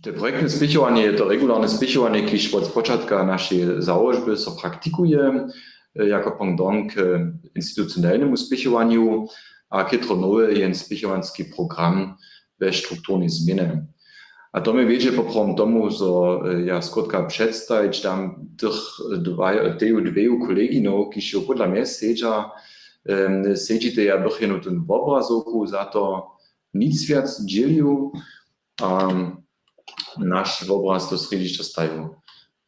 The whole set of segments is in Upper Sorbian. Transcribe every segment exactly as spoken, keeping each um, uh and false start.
Te projektne spěchowanje je to regularne spěchowanje, kiž wot spočatka našeje załožby so praktikuje, e, jako pendant k institucionelnemu spěchowanju a chětro nowy jen spěchowanski program we strukturnej změnje. A to mi wjedźe poprawom tomu, zo, e, ja skrótka předstajić dam tych dwaj-, teju dweju koleginow, kiž jo podla mje sedźa, em, sedźite, ja bych jenu tón wobrazowku za to nic wjac dźělił. A naš wobraz do srjedźišća stajił.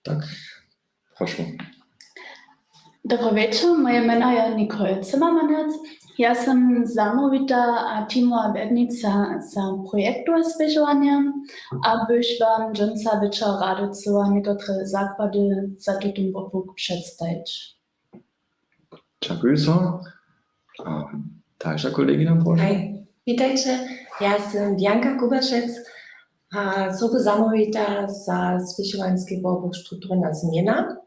Tak, prošu. Dobry wječor, moje mjeno je Nicole Zimmermanec. Ja sym zamołwita a teamowa wjednica za projektowe spěchowanje a bych wam dźensa wječor rady chcyła někotre zakłady za tutón wobłuk předstajić. Dźakuju so. A dalša kolegina, prošu. Haj, witajće. Ja sym Bianka Kubašec a sobu zamołwita za spěchowanski wobłuk strukturna změna.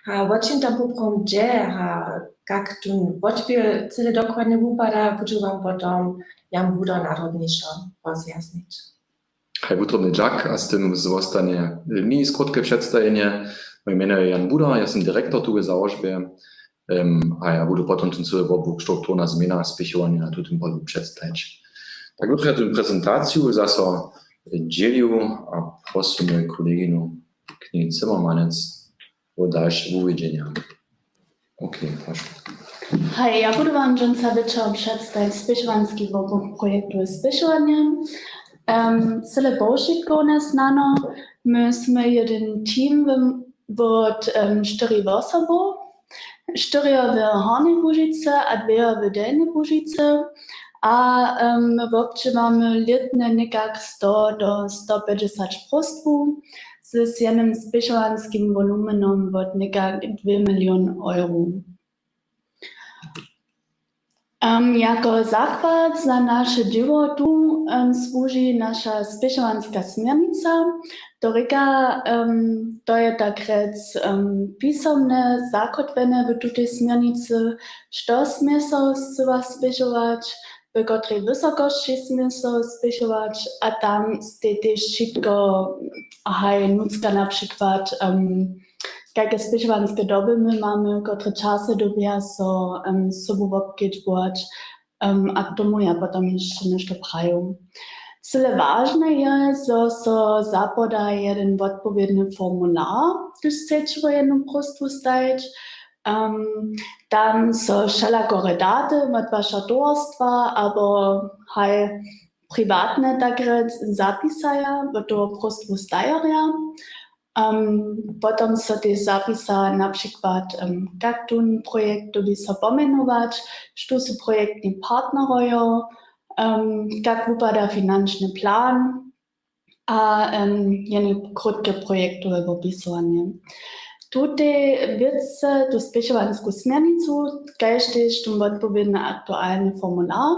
A wo čim tam poprawom dźe a kak tón wotběr cyle dokładnje wupada, budźu wam potom Jan Budar nadrobnišo rozjasnić. Haj, wutrobny dźak a z tym zwostanje mi skrótke předstajenje. Moje mjeno je Jan Budar, ja sym direktor tu w załožbje, em, a ja budu potom tón cyły wobłuk strukturna změna spěchowanja na tutym polu předstajić. Tak bych ja tu prezentaciju zaso dźělił a prosymy koleginu Knil Zimmermanec wo dalše wuwědźenja. Okay, prošu. Haj, ja budu wam dźensa wječor předstajić spěchowanski wobłuk projektowe spěchowanje. Em, cyle powšitkowne snano, my smy jedyn team w-, wot, em, štyri wosobow, štyrjo w Hornjej Łužicy a dwejo w Delnjej Łužicy. A, em, wobdźěłamy lětnje někak sto do sto pjećdźesat próstwow z, z jednym spěchowanskim wolumenom wot někak dwě milion eurow. Em, jako zakład za naše dźěło tu, em, słuži naša spěchowanska směrnica. To rěka, em, to je tak rjec, em, pisomnje zakótwjene w tutej směrnicy, što smě so scyła spěchować, w kotrej wysokosći smě so spěchować a tam stej tež wšitko, haj, nutřka na přikład, em, kajke spěchowanske doby my mamy, kotre časy dyrbja so, em, sobu wobkedźbować, em, a k tomu ja potom hišće něšto prajił. Cyle wažne je, zo so zapoda jedyn wotpowědny formular, hdyž sće ćeło jednu próstwu stajić. Em, tam so wšelakore daty wot wašeho towarstwa abo, haj, priwatne, tak rjec, zapisaja, wot toho próstwu stajerja. Em, potom so tež zapisa na přikład, em, kak tón projekt dyrbi so pomjenować, štó su projektni partnerojo, em, kak wupada finančny plan a, em, jene krótke projektowe wopisowanje. Tutej wěcy tu spěchowansku směrnicu, kaž tež tón wotpowědny aktualny formular,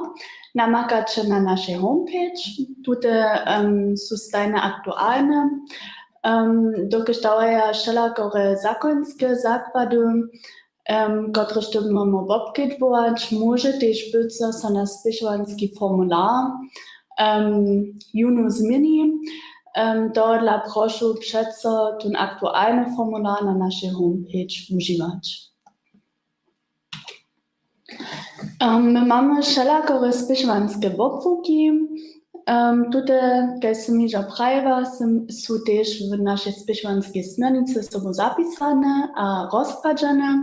namakaće na našej homepage. Tute, em, su stajnje aktualne. Em, dokelž dawaja wšelakore zakonske zakłady, em, kotrež dyrbimy wobkedźbować, móže tež być, zo so na spěchowanski formular, em, jónu změni. Em, tohodla prošu přeco tón aktualny formular na našej homepage wužiwać. Em, my mamy wšelakore spěchowanske wobłuki. Em, tute, kaž sym hižo prajiła, sym, su tež w našej spěchowanskej směrnicy sobu zapisane a rozkładźene.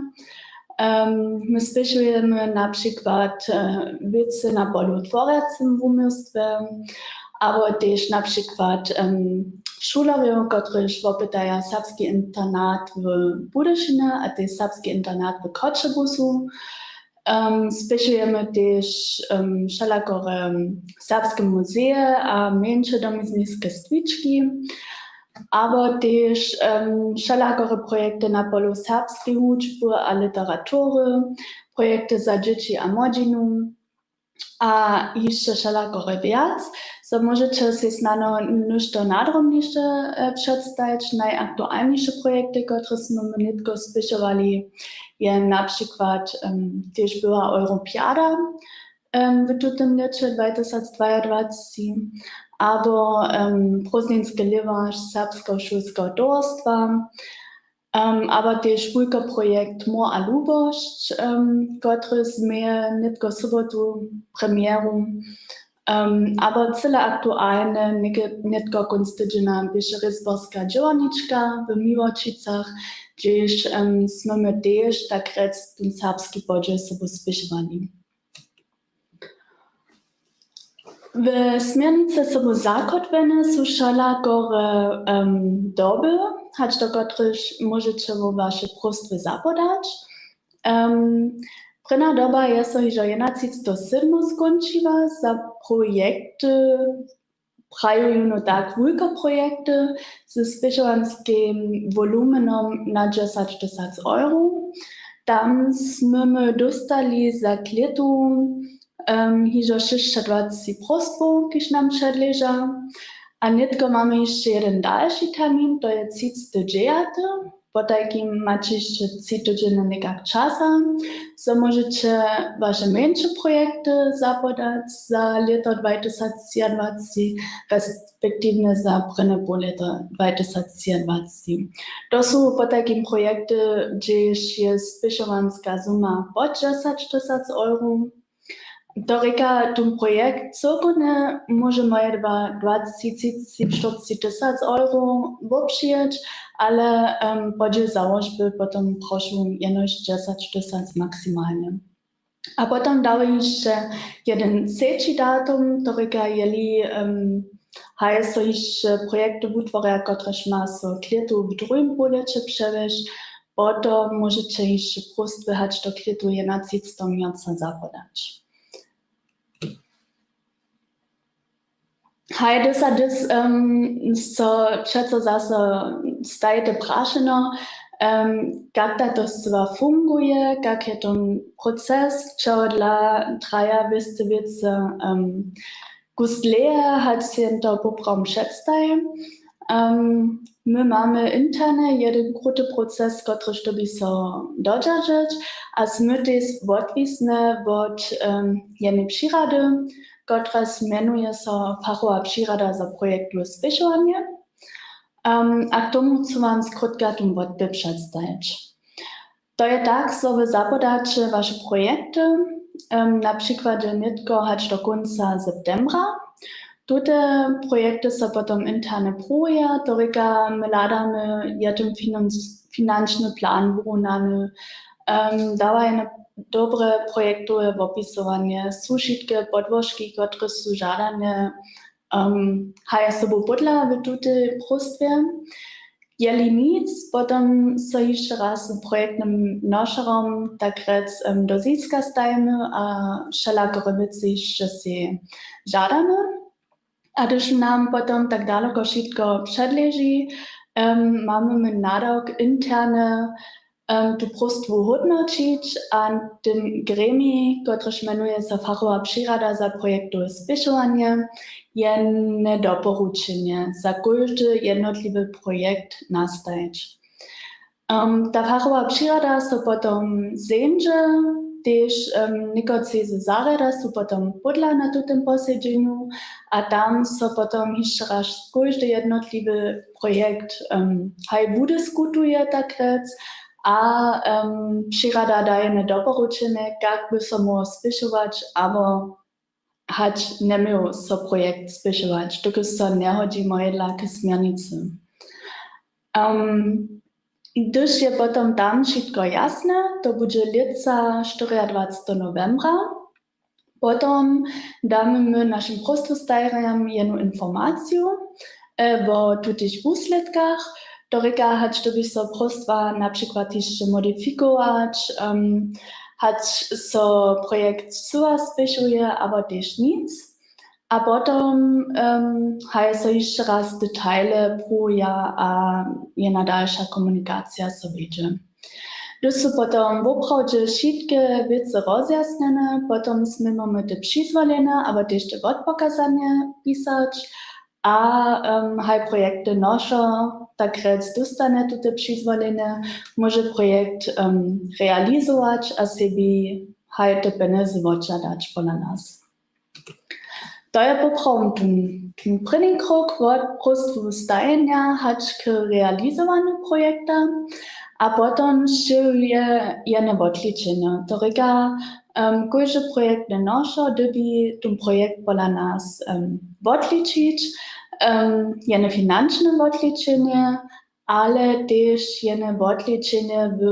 Em, my spěchujemy na přikład, e, wěcy na polu tworjacym wuměłstwje, abo tež na přikład, em, šulerjow, kotryž wopytaja serbski internat w Budyšinje a tež serbski internat w Choćebuzu. Em, spěchujemy tež, em, wšelakore serbske muzeje a mjeńše domizniske stwički, abo tež, em, wšelakore projekty na polu serbskeje hudźby a literatury, projekty za dźěći a młodźinu a hišće wšelakore wjac. Zo móžeće sej snano něšto nadrobniše, e, předstajić. Najaktualniše projekty, kotrež smy my nětko spěchowali, je na přikład, em, tež była Europiada, em, w tutym lěće dwatysacdwajadwacci, abo um, Prózdninske lěhwa Serbskeho šulskeho towarstwa, um, abo tež wulko projekt Mor a lubosć, um, kotryž změje nětko sobotu premjeru. Um, abo cyle aktualne nětko kónc tydźenja běše rězborska dźěłarnička w Miłočicach, hdźež um, smy my tež tak rjec ten serbski podźěl sobu spěšowali. W směrnicy sobu zakotwjene su wšelakore um, doby, hač do kotrychž móžeće wo waše próstwy zapodać. Um, prěna doba je so hižo jednaćistosydomu skónčiła za projekty, praju jónu tak wulke projekty ze spěchowanskim wolumenom na dźesać tysac euro. Tam smy my dóstali za klětu um, hižo šěsćadwaceći próstwow, kiž nam předleža. A nětko mamy hišće jeden dalši termin, to je třicetego dźewjatego. Potajkim maće hišće tři tydźenje někak časa, zo móžeće waše mjeńše projekty zapodać za lěto dwatysactřiadwaceći, respektiwnje za prěnje poł lěto dwatysactřiadwaceći. To su potajkim projekty, hdźež je spěchowanska suma pod dźesać tysac euro. To rěka, ten projekt cyłkownje móže moje dwa dwatřicetřicećištyrceći tysac euro wobpřijeć, ale um, podźěl załožby potom prošu jenož dźesać tysac maksimalnje. A potom dawa hišće jeden třeći datum, to rěka, jeli um, haj so hišće projekty wutworja, kotrež ma so klětu w druhim połlěće přewjesć, potom móžeće hišće próstwy hač do klětu jednaćistow mjerca zapodać. Haj, dys a dys um, so přeco zaso stajite prašeno, um, kak ta to scyła funguje, kak je to proces, čehodla traja wěste wěcy um, kus dlěje, hač sej to poprawom předstaji. Um, my mamy interne jeden kruty proces, kotryž dyrbi so dodźeržeć, a smy tež wotwisne wot um, jednej přirady, kotraž mjenuje so fachowa přirada za projektowe spěchowanje. Um, a k tomu chcu wam skrótka ten wotběh předstajić. To je tak, zo wy zapodaće waše projekty, um, na přikładźe nětko hač do kónca septembra. Tute projekty so potom interne pruwuja, to rěka, my hladamy, je ten financ- finančny plan wurunany, um, dawa je dobre projektowe wopisowanje, su wšitke podłožki, kotrež su žadane, um, haja sobu pódla w tutej próstwje. Jeli nic, potom so hišće raz z projektnym nošerom tak rjec um, do zwiska stajimy a wšelakore wěcy hišće sej žadamy. A hdyž nam potom tak daloko wšitko předleži, um, mamy my nadawk interne um, tu próstwu hódnoćić a ten gremij, kotryž mjenuje so fachowa přirada za projektowe spěchowanje, jedne doporučenje za kóždy jednotliwy projekt nastajić. Um, ta fachowa přirada so potom zeńdźe, tež um, někotři ze zarjada su potom pódla na tutym posedźenju a tam so potom hišće raz kóždy jednotliwy projekt um, haj wudiskutuje tak rjec a um, přirada daje jedne doporučenje, kak by so móhł spěchować abo hač njeměł so projekt spěchować, dokelž so njehodźi mojedla k směrnicy. Um, hdyž je potom tam wšitko jasne, to budźe lětsa štyriadwaceteho nowembra. Potom damy my našim próstwostajrjam jednu informaciju e, wo tutych wuslědkach. To rěka, hač dyrbi so próstwa na přikład hišće modifikować, um, hač so projekt cyła spěchuje abo tež nic. A potom um, haje so hišće raz detaile pruwuja a jedna dalša komunikacija so wjedźe. Hdyž su potom woprawdźe wšitke wěcy rozjasnjene, potom směmy my te přizwoljenje abo tež te wotpokazanje pisać a um, haj projekty nošo tak rjec dóstanje tute přizwoljenje, móže projekt um, realizować a sebi haj te pjenjezy wotžadać pola nas. To je poprawom tón, tón prěni krok wot próstwu stajenja hač k realizowanju projekta a potom sće je jene wotličenje. To rěka, um, kóždy projektny nošo dyrbi tón projekt pola nas um, wotličić, um, jene finančne wotličenje, ale tež jene wotličenje w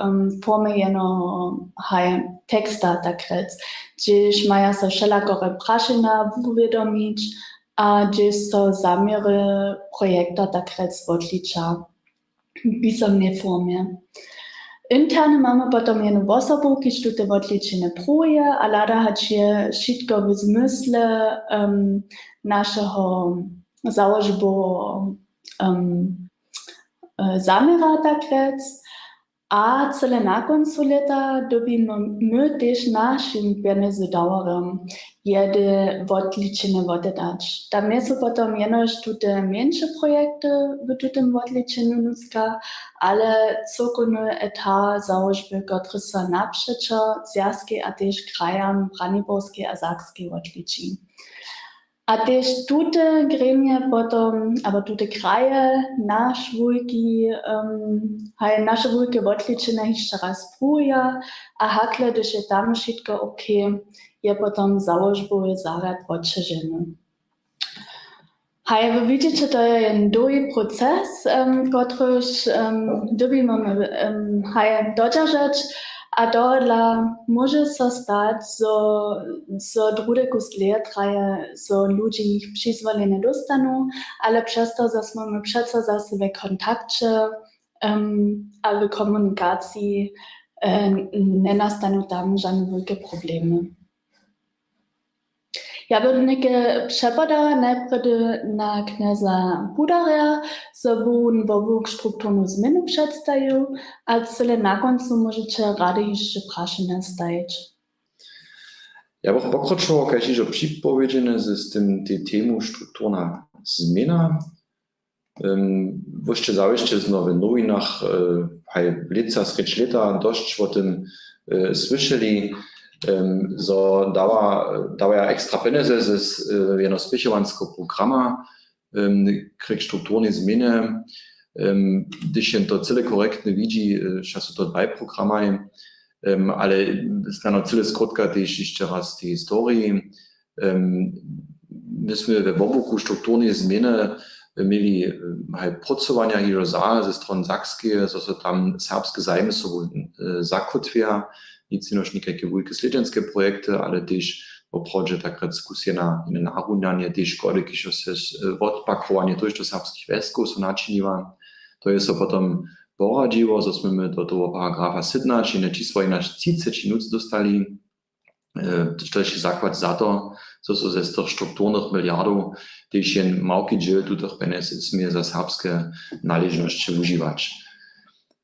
um, formje jeno haj teksta, tak rjec, hdźež maja so wšelakore prašenja wuwědomić a hdźež so zaměry projekta, tak rjec, wotliča w pisomnej formje. Interne mamy potom jenu wosobu, kiž tute wotličenje pruwuje a hlada, hač je wšitko w zmysle um, našeho załožboweho um, e, zaměra, tak rjec. A cyle na kóncu lěta dyrbimy my tež našim pjenjezodawarjom jene wotličenje wotedać. Tam njejsu potom jenož tute mjeńše projekty w tutym wotličenju nutřka, ale cyłkowny etat załožby, kotryž so napřećo Zwjazkej a tež krajam Braniborskej a Sakskej wotliči. A tež tute gremije potom, abo tute kraje, naš wulki, um, haj, naše wulke wotličenje hišće raz pruwuja a hakle, hdyž je tam wšitko ok, je potom załožbowy zarjad wotřeženy. Haj, wy widźiće, to je jen dołhi proces, um, kotryž um, dyrbimy um, haj dodźeržeć. A tohodla móže so stać, zo, zo druhdy kus dlěje traje, zo ludźi jich přizwolenje dóstanu, ale přez to, zo smy my přeco zaso w kontakće um, a w komunikaciji, um, njenastanu tam žane wulke problemy. Ja bych něke přepadała najprjedy na knjeza Budarja, zo wón wobłuk strukturnu změnu předstajił, a cyle na kóncu móžeće rady hišće prašenja stajić. Ja bych pokročował, kaž hižo připowědźene, z, z tym, tej temu strukturna změna. Um, wósće zawěsće zno w nowinach, uh, haj lětsa, srjedź lěta dosć wo tym uh, słyšeli, um, zo dawa, dawaja ekstra pjenjezy z, z uh, jeno spěchowanskeho programa um, k strukturnej změnje. Um, hdyž jen to cyle korektne widźi, uh, wšak su to dwaj programaj, um, ale snano cyle skrótka tež hišće raz tej historii. Um, my smy we wobłuku strukturnej změny měli um, haj procowanja hižo za ze stron Sakskeje, zo so tam serbske zajimy sobu uh, zakótwja, nic jenož někajke wulke slědźenske projekty, ale tež woprawdźe tak rjec kusjena, jene narunjanje tež škody, kiž so uh, wotpakowanje tójšto serbskich wjeskow so načiniła. To je so potom poradźiło, zo smy my do toho paragrafa sydomnaće, jene čisło jena třiceći nuc dóstali, štož je zakład za to, zo su ze tych strukturnych miliardow tež jen małki dźěl tutych pjenjez směje za serbske naležnosće wužiwać.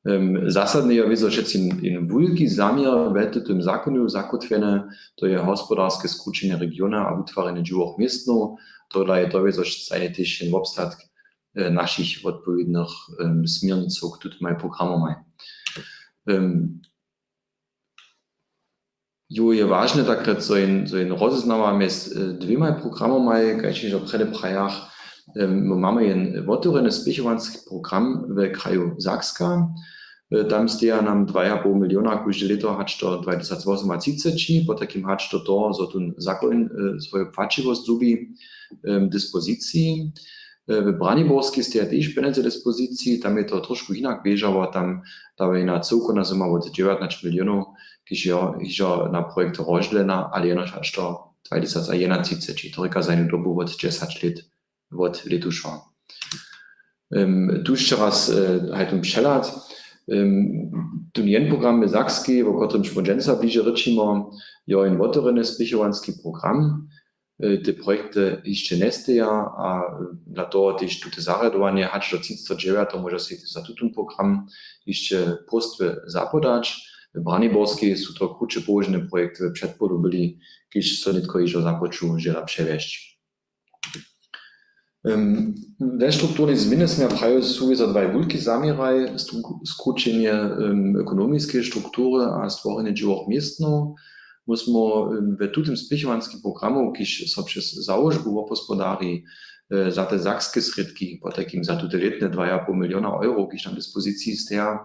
Um, zasadne je wězo přeci jen wulki zaměr we tutym zakonju zakótwjene, to je hospodarske skrućenje regiona a wutwarjenje dźěłowych městnow. Tohodla je to wězo přeci tež jen wobstatk uh, našich wotpowědnych um, směrnicow k tutymaj programomaj. Um, Jo, je wažne, tak rjec, zo jen, zo jen rozeznała mjez uh, dwěmaj programomaj, kaž hižo prjedy prajach. Um, my mamy jen wotewrjeny spěchowanski program w kraju Sakska. Uh, tam steja nam dwajapoł miliona kóžde lěto hač do dwatysacwosomatřiceći, potajkim hač do toho, zo tón zakoń uh, swoju płaćiwosć zhubi um, dispoziciji. W Braniborskej steja tež pjenjezy k dispoziciji, tam je to trošku hinak běžało, tam dawajena cyłkowna suma wot dźewjatnaće milionow, kiž je hižo na projekt rozdźělena, ale jenož hač do dwatysacjedenatřiceći, to rěka za jednu dobu wot dźesać lět, wot lětušo. Um, tu sće raz uh, haj tón přehlad. Um, tón jen program w Sakskej, wo kotrymž my dźensa bliže rěčimy, je jen wotewrjeny spěchowanski program. Te projekty hišće njesteja a dla toho tež tute zarjadowanje hač do třicećdźewjateho móže sej za tutón program hišće próstwy zapodać. W Braniborskej su to kruće połožene projekty w předpołdu byli, kiž so nětko hižo započu žela přewjesć. Um, we strukturnej změnje smy ja prajił suwězo dwaj wulki zaměraj, skrućenje um, ekonomiskeje struktury a stworjenje dźěłowych městnow. My smo w tutym spěchowanskim programu, kiž so přez załožbu wobhospodari za te sakske srědki, potajkim za tute lětne dwa a pół miliona euro, kiž na dispoziciji steja,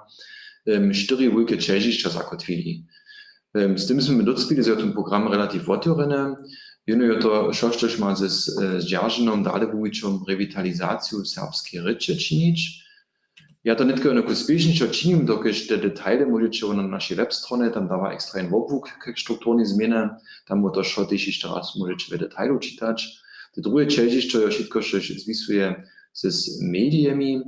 štyri wulke ćežišća zakotwili. Z tym smy dótřpili, zo je ten program relativ wotewrjeny. Jónu je to wšo, štož ma z zdźerženom, dalewuwićom, rewitalizaciju serbskeje rěče činić. Ja to nětko jednoko spěšnišo činim, dokelž te detaile móžeće na našej webstronje, tam dawa ekstra jen wobłuk k strukturnej změnje, tam wo to wšo tež hišće raz móžeće w detailu čitać. To druhe ćežišćo je wšitko, štož zwisuje z medijemi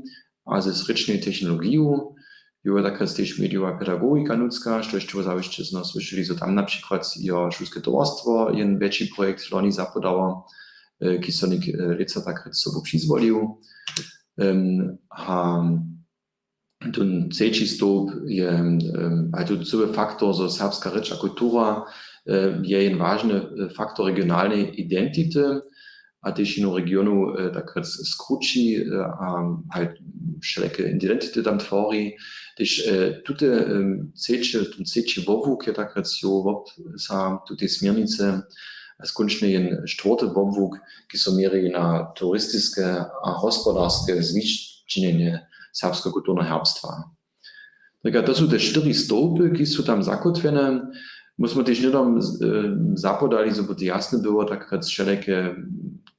a z rěčnej technologiju. Jo, tak je tež medijowa pedagogika nutřka, štož će zawěsće z nas słyšeli, zo tam na přikład jo šulske towarstwo jen wjetši projekt loni zapodało, kiž so něk lětsa tak rěc sobu přizwolił. A ten třeći stołp je, a tu cyły faktor, zo serbska rěč a kultura je jen wažny faktor regionalnej identity a tež jenu regionu tak rěc skrući a haj wšelake identity tam twori. Tež tute třeće, ten třeći wobłuk je tak rěc jo wobsa tutej směrnicy a skónčnje jen štwórty wobłuk, ki so měri na turistiske a hospodarske zwičinjenje serbskeho kulturneho herbstwa. Tak a to su te štyri stołpy, ki su tam zakótwjene. My smo tež hnydom zapodali, zo by to jasne było, tak rěc wšelake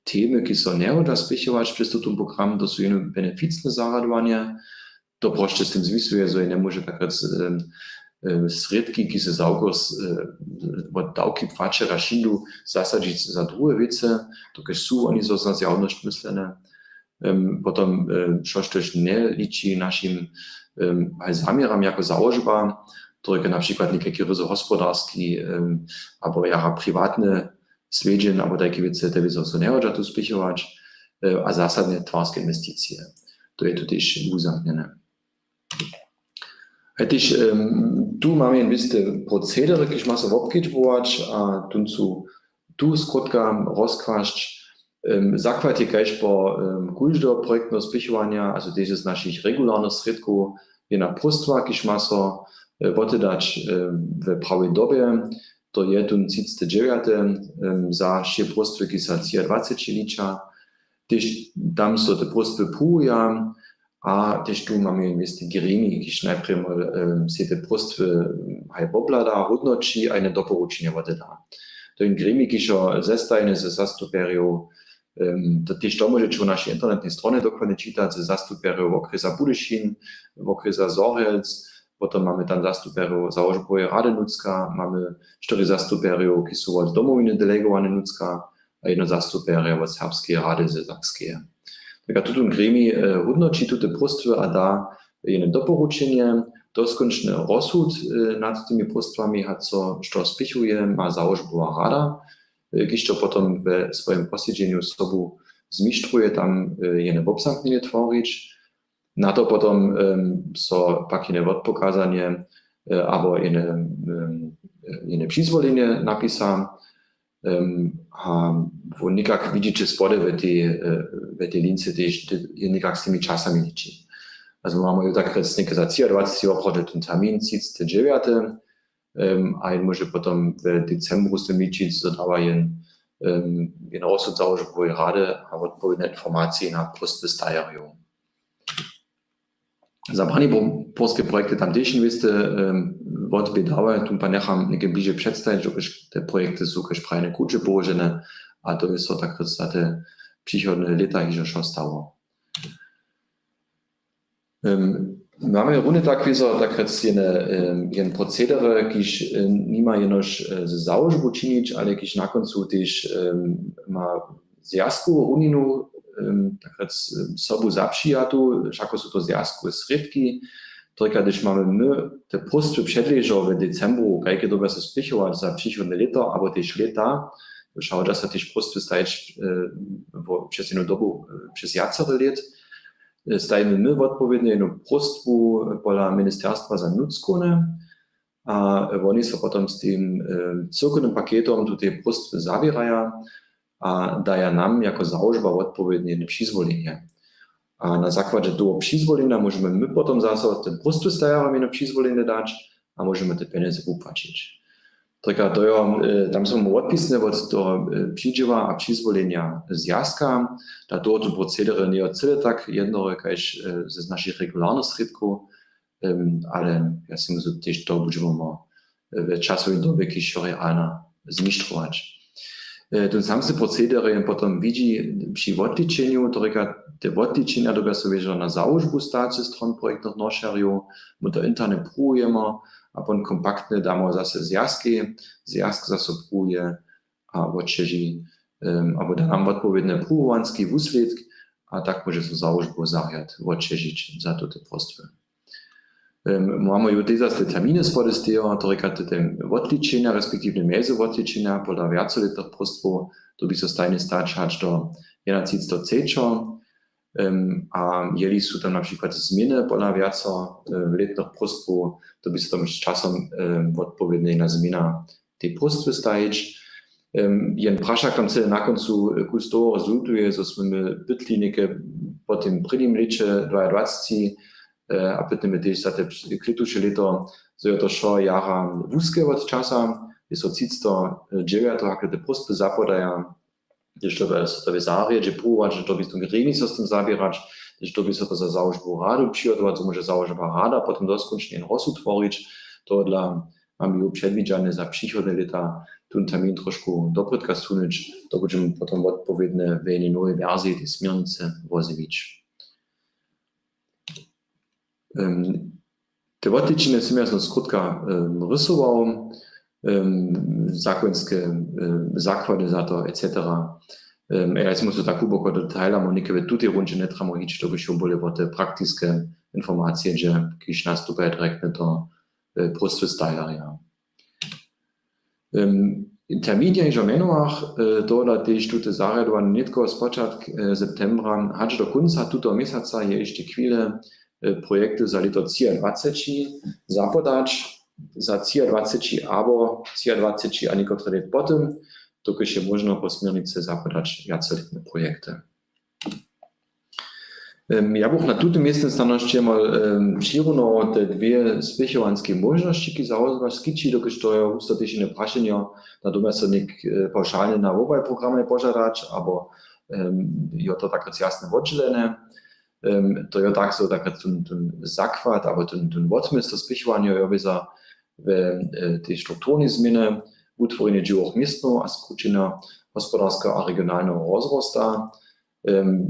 temy, ki so njehodźa spěchować přez tutón program, to su jeno beneficne zarjadowanja. To prosće z tym zwisuje, zo je njemóže tak rěc srědki, ki se zawkos wot dawki płaćerja šindu, zasadźić za druhe wěcy, dokelž su woni zo za zjawnosć myslene. Potom wšo, štož njeliči našim haj zaměram jako załožba, to je na přikład někajki ryzo hospodarski abo jara priwatny swjedźeń abo tajke wěcy, te wězo so njehodźa tu spěchować, a zasadnje twarske inwesticije. To je tu tež wuzamknjene. Haj tež tu mamy jen wěste procedery, kiž ma so wobkedźbować a tón su tu skrótka rozkłasć. Zakład je kaž po kóždeho projektneho spěchowanja, also tež z našich regularnych srědkow, jedna próstwa, kiž ma so wotedać we prawej dobje. To je tón třicety dźewjaty za wšě próstwy, kiž so třiadwaceći liča. Tež tam so te próstwy pruwuja a tež tu mamy wěste gremij, kiž najprjedy sej te próstwy haj wobhlada, hódnoći a jene doporučenje woteda. To je gremij, kiž jo zestajeny ze zastupjerjow, to tež to móžeće wo našej internetnej stronje dokładnje čitać, ze zastupjerjow wokrjesa Budyšin, wokrjesa Zhorjelc, potom mamy tam zastupjerjow załožboweje rady nutřka, mamy štyri zastupjerjow, ki su wot Domowiny delegowany nutřka, a jedno zastupjerje wot Serbskeje rady ze Sakskeje. Tak a tutón gremij hódnoći tute próstwy a da jene doporučenje. Doskónčny rozsud nad tymi próstwami, hač so što spěchuje, ma załožbowa rada, kiž to potom we swojim posedźenju sobu zmištruje, tam jene wobzamknjenje tworić. Na to potom so pak jene wotpokazanje abo jene přizwolenje napisa. A wón někak widźiće spody we tej lince tež, je někak z tymi časami liči. Also mamy jo tak rěc někaj za třiadwaceti woprawdźe ten termin třicety dźewjaty, a jen móže potom w decembru z tym ličić, zo dawa jen jen rozsud załožboweje rady a wotpowědne informacije na próstwy stajerjow. Za braniborske projekty tam tež jen wěste wotběh dawa, tu pak njecham něke bliže předstajić, dokelž te projekty su kaž prajene kruće połožene a to je so tak rěc za te přichodne lěta hižo wšo stało. Mamy runje tak wězo tak rěc jene jen procedery, kiž nima jenož ze załožbu činić, ale kiž na kóncu tež ma zwjazkowu runinu tak rěc sobu zapřijatu, wšako su to zwjazkowe srědki. Tojka hdyž mamy my te próstwy předležo w decembru, kajke dyrbja so spěchować za přichodne lěto abo tež lěta, wšahodźa so tež próstwy stajić přez jednu dobu přez wjacore lět, stajimy my wotpowědnje jednu próstwu pola ministerstwa za nutřkowne a woni so potom z tym cyrkownym paketom tutej próstwy zawěraja a daja nam jako załožba wotpowědnje jedne přizwolenje. A na zakładźe toho přizwolenja móžemy my potom zaso tym próstwystajerjam jedne přizwolenje dać a móžemy te pjenjezy wupłaćić. Trika, to jo, e, tam są wotpisne wot toho, e, přidźěła a přizwolenja zwjazka, da tohoto procedere njejo cyle tak jednore kaž, e, z našich regularnych srědkow, em, ale ja si myslim, tež to budźemy, e, w časowej dobje, kiž jo realna, zmištrować. E, ten samsny proceder je potom widźi při wotličenju, to rěka, te wotličenja dyrbja so wěžo na załožbu staće stron projektnych nošerjow, my to interne pruwujemy a potom kompaktne damy zase zwjazkej, zwjazk zaso pruwuje a wotćeži, em, abo da nam wotpowědny pruwowanski wuslědk a tak móže so załožbowy zarjad wotćežić za tute próstwy. Em, mamy ju tež zase te terminy spodystejo, to rěka te, te wotličenja, respektiwne mjezowotličenja pola wjacolětnych próstwow, to bi so stajnje stać hač do jedynatřicećistow třećeho. Em, a jeli su tam na přikład změny pola wjaco, e, lětnych próstwow, to bi so tam z časom, em, wotpowědnje na změna tej próstwy stajić. Em, jen prašak tam cyle na kóncu, e, kus toho rezultuje, zo smy my pytli něke po tym prěnim lěće dwajadwaceći, e, a pytnjemy tež za te klětuše lěto, zo jo to wšo jara wuske wot časa, je so třicećdźewjateho hakle te próstwy zapodaja, hdyž to by so to w zarjedźe pruwować, hdyž to by so gremij so z tym zaběrać, hdyž to by so to za załožbowu radu přihotować, zo móže załožba rada potom doskónčnje jen rozsud tworić. Tohodla mamy ju předwidźane za přichodne lěta tón termin trošku doprědka sunyć, to budźemy potom wotpowědnje w jenej nowej wersiji tej směrnicy wozjewić. Em, te wotličenje sym jasno skrótka, em, rysował, em, zakonske, em, zakłady za to, et cetera. Em, ja sym so tak hłuboko do detailow něke w tutej rundźe njetramo hić, to by šło bóle wo te praktiske informacije, dźe kiž nastupaja direktnje do, e, próstwy stajerja. Em, termin ja hižo mjenowach, e, tohodla tež tute zarjadowanje nětko spočatk, e, septembra hač do kónca tutoho měsaca je hišće chwile, e, projekty za lěto třiadwaceći zapodać, za třiadwaceći abo třiadwaceći a někotre lět potom, dokelž je móžno po směrnicy zapodać wjacolětne projekty. Em, ja bych na tutym městnje snano hišće mal, em, přirunował te dwě spěchowanske móžnosći, kiž zawołać skići, dokelž to je husto tež jene prašenje, na doma so něk, e, pawšalnje na wobaj programaj požadać, abo, em, jo to tak rjec jasne wotdźělene. Em, to jo tak, zo tak rjec tón, tón zakład, abo tón, tón wotmysł, to spěchowanje jo wězo w, e, tej strukturnej změny, wutworjenje dźěłowych městnow a skrućenja hospodarskeho a regionalneho rozrosta. Em,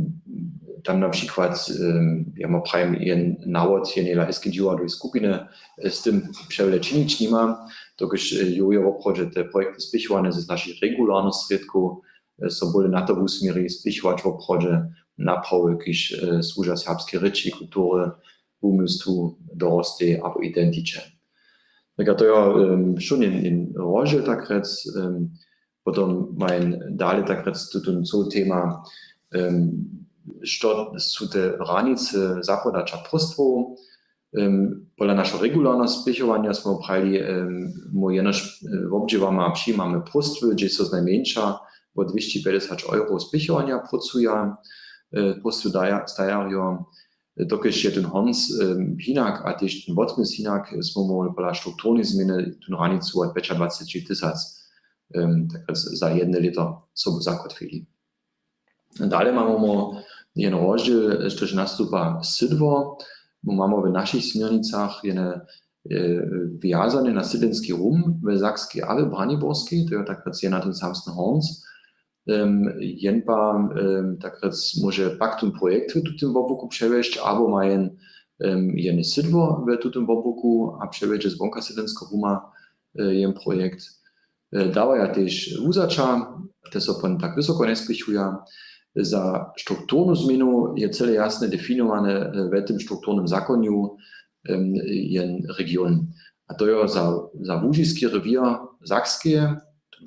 tam na přikład, em, ja mu prajim, jen nawod, jen jela hejske dźiwadłowe skupiny, e, z tym přewjele činić nima, dokelž, e, jo je woprawdźe te projekty spěchowane z našich regularnych srědkow, e, so bóle na to wusměri spěchować woprawdźe naprawy, kiž, e, słuža serbskej rěči, kultury, wumysłu, dorostej abo identiće. Tak a to jo, em, wšón jen, jen rozdźěl, tak rjec, em, potom maja dale, tak rjec, tu, tu, tu tema, em, što su te hranice zapodaća próstwow. Em, pola našeho regularneho spěchowanja smy prajili, em, móhł jenož, e, wobdźěłamy a přijimamy próstwy, hdźež so znajmjeńša wot dwěsći pjećdźesat eurow spěchowanja prócuja, e, próstwy daja-, stajarjo, dokelž je ten Hans, em, hinak a tež ten wotmysł hinak, smy móhli pola strukturnej změny tu hranicu wot pjećadwaceći tysac, em, tak za jedne lěto sobu zakotwili. Dale mamy jen rozdźěl, štož nastupa sydło. My mamy w našich směrnicach jene, e, wjazane na sydlenski rum w Sakskej a w Braniborskej, to je tak rjec je na ten samsny Hans. Em, jen pa, em, tak rjec móže pak tón projekt w tutym wobłuku přewjesć, abo ma jen, em, jene sydło w tutym wobłuku a přewjedźe zwonka sydlenskeho ruma, e, jen projekt. E, dawaja tež wuzaća, te so pon tak wysoko njespěchuja. Za strukturnu změnu je cyle jasnje definowane, e, w tym strukturnym zakonju, em, jen region. A to jo za, za łužiski rewěr Sakskeje,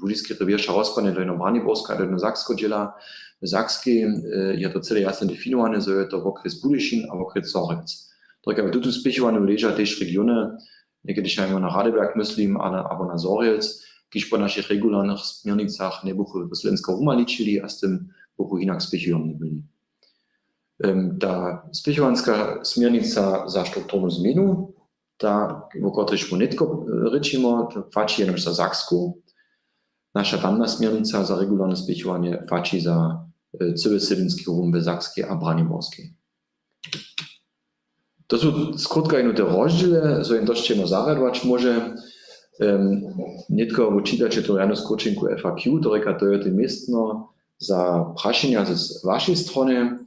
łužiski rewěr wša rozpadnje do jedno Braniborska, do jedno Sakskeho dźěla, w Sakskej, e, je to cyle jasnje definowane, zo je to wokrjes Budyšin a wokrjes Zhorjelc. Tak, ale tutu spěchowanu leža tež regiony, někdy na Radeberg, myslim, ale, abo na Zhorjelc, kiž po našich regularnych směrnicach njebuchu do sydlenskeho ruma ličili a z tym buchu hinak spěchujomni byli. Em, ta spěchowanska směrnica za strukturnu změnu, ta, wo kotrejž mu nětko rěčimo, to płaći jenož za Saksku. Naša tamna směrnica za regularne spěchowanje płaći za cyły sydlinski rubom w Sakskej a Braniborskej. To su skrótka jeno te rozdźěle, zo jen to sće zarjadować móže. Nětko wu čitajće tu rjanu skróćenku F A Q, to rěka, to je te městno za prašenja z wašej strony.